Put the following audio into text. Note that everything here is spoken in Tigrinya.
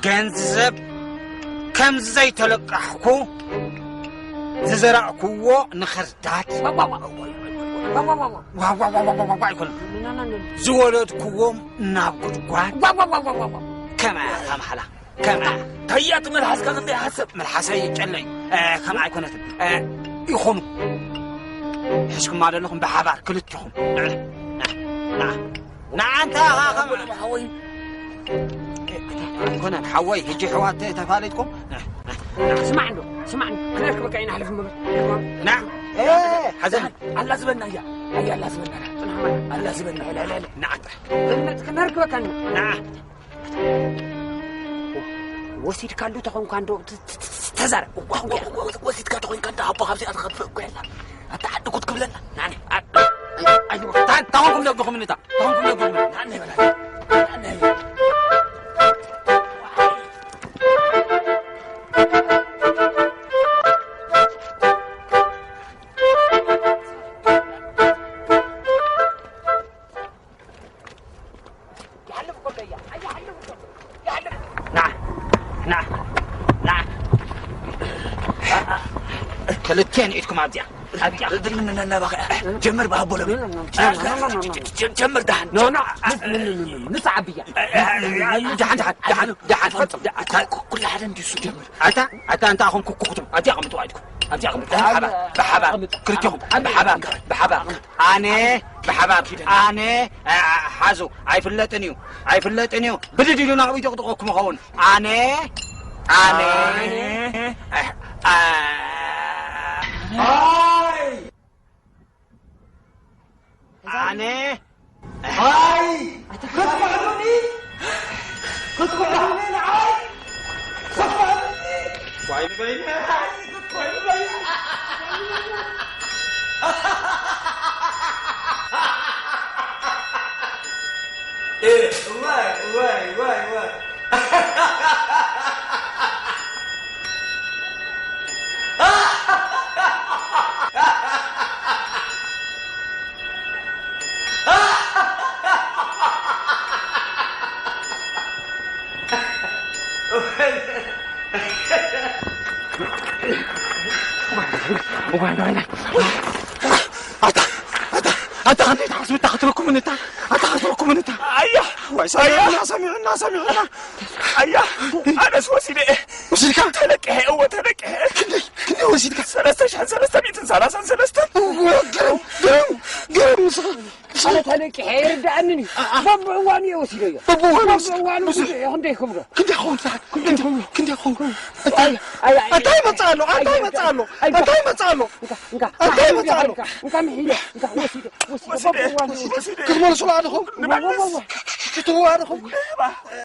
ገንዘብ ከም ዘይተለቃሕኩ ዝዘራእኩዎ ንኽርዳድ። ዋዋዋዋ ኣይኮነን። ዝወለድኩዎም ናብ ጉድጓድ። ከመያ እታ ማሕላ? ከመያ? ታያ ትመልሓስካ ክንደይ ሓሰብ? መልሓሰይ ጨለዩ። እ፣ ከምኣ ኣይኮነትን። እ፣ ይኹኑ። ሒዝኩማ ዘለኹም ብሓባር ክልቲኹም። ንዓ፣ ንዓ፣ ንዓ። ንዓ እንታ ኸ-፣ ኸ-፣ ሓወይ። ኣይኮነን ሓወይ፣ ሕጂ ኣሕዋት ተፋሊጥኩም። ስማዕ እንዶ፣ ስማዕ እንዶ። ክነርክበካ ኢና፣ ሕልፍ ምበል። ንዓ። እ፣ ሓዘን። ኣላ ዝበና እያ። ኣያ ኣላ ዝበና። ጽናሕ ማለት። ኣላ ዝበና። ንዓ። ክነርክበካ ኢና። ንዓ። ወሲድካሉ ተኾንካ እንዶ ት-፣ ት-፣ ት-፣ ተዛረብ። ወ-፣ ወ-፣ ወ-፣ ወሲድካ ተኾንካ እንዶ ኣቦ ካብዚኣ ትኸፍእ እኮ የላ። ኣታ ዓዲ ጉድ ክብለና። ናኒ። ኣ-፣ ኣይ፣ ታ-፣ ታኾንኩም ነብኹም ንታ። ታኾንኩም ነብኹም። ናኒ በላ። ናኒ። ይሓልፍ እኮ ኣሎ እያ። ኣይሓልፍ እኮ። ይሓልፍ። ና፣ ና፣ ና። ክልቴን ኢድኩም ኣብዚኣ፣ ኣብዚኣ። ድል ምን ነናባኸ? ጀምር ብኣቦ ለሚ። ጀ-፣ ጀምር ደሓን። ኖ፣ ኖ፣ ምስ፣ ምን፣ ምን፣ ምን፣ ምስ ዓብያ። ደሓን፣ ደሓን፣ ደሓን፣ ደሓን፣ ፈጽም። ኩ-፣ ኩ-፣ ኩሉ ሓደ እንዲሱ ጀምር። ኣታ፣ ኣታ፣ እንታ ኣኹም ኩኩኽቱም፣ ኣብዚኣ ኣቐምጡ ኢድኩም። ኣብዚኣ ኣቐምጡ። ብሓባር፣ ብሓባር፣ ክልቴኹም፣ ብሓባር፣ ብሓባር። ኣነ ብሓባር፣ ኣነ፣ ኣ-፣ ኣ-፣ ሓዙ፣ ኣይፍለጥን እዩ፣ ኣይፍለጥን እዩ። ብድድ ኢሉ ናብኡ ይጥቕጥቐኩም ይኸውን። ኣነ፣ ኣነ፣ ኣነ። ኣ-፣ ኣ-፣ ኣይ! ኣነ። ኣይ! ክትኩሕሉኒ? ክትኩሕሉኒ ንዓይ? ክትኩሕሉኒ? ዋይ ንበይነ! እዋይ፣ እዋይ፣ እዋይ፣ እዋይ። ኣታ፣ ኣታ፣ ኣታ፣ ከመይ ትሓስቡ? እታ ክትረኩምን እታ፣ ኣታ ክትረኩምን እታ። ኣያ፣ ዋይ፣ ሰሚዕና፣ ኣያ። ሰሚዕና፣ ሰሚዕና። ኣያ፣ ኣነስ ወሲደ እየ። ወሲድካ? ተለቅሐ፣ እወ፣ ተለቅሐ። ክንደይ፣ ክንደይ ወሲድካ? ሰለስተ ሽሕን ሰለስተ ሚእትን ሰላሳን ሰለስተን። እወ፣ ግርም፣ ግርም፣ ግርም ንስኻ። ኣነ ተለቂሐ ኣይርድኣንን እዩ። ኣ-፣ ኣ-፣ በብእዋኑ እየ ወሲደዮ። በብእዋኑ ወሲድ-፣ በብእዋኑ ብዙሕ ብዙሕ እዩ። ክንደይ ክብሎ? ክንደይ ክኸውን ሰዓት? ክንደይ ክኸውን? ክንደይ ክኸውን? ኣይ፣ ኣይ፣ ኣይ፣ ኣንታይ ኣይ፣ መጽእ ኣሎ? ኣይ፣ ኣንታይ ኣይ፣ መጽእ ኣሎ? ኣይ፣ ኣንታይ መጽእ ኣሎ? እንካ፣ እንካ፣ ኣንታይ እንካ፣ መጽእ ኣሎ? እንካ፣ እንካ፣ ምሒለ፣ እንካ፣ ወሲደ፣ ወሲደ፣ ወሲደ፣ በብእዋኑ ወሲደ። ወሲደ። ክትመልሱላ ዲኹም? ንመልስ። ወ-፣ ወ-፣ ወ-፣ ክትህብዋ ዲኹም?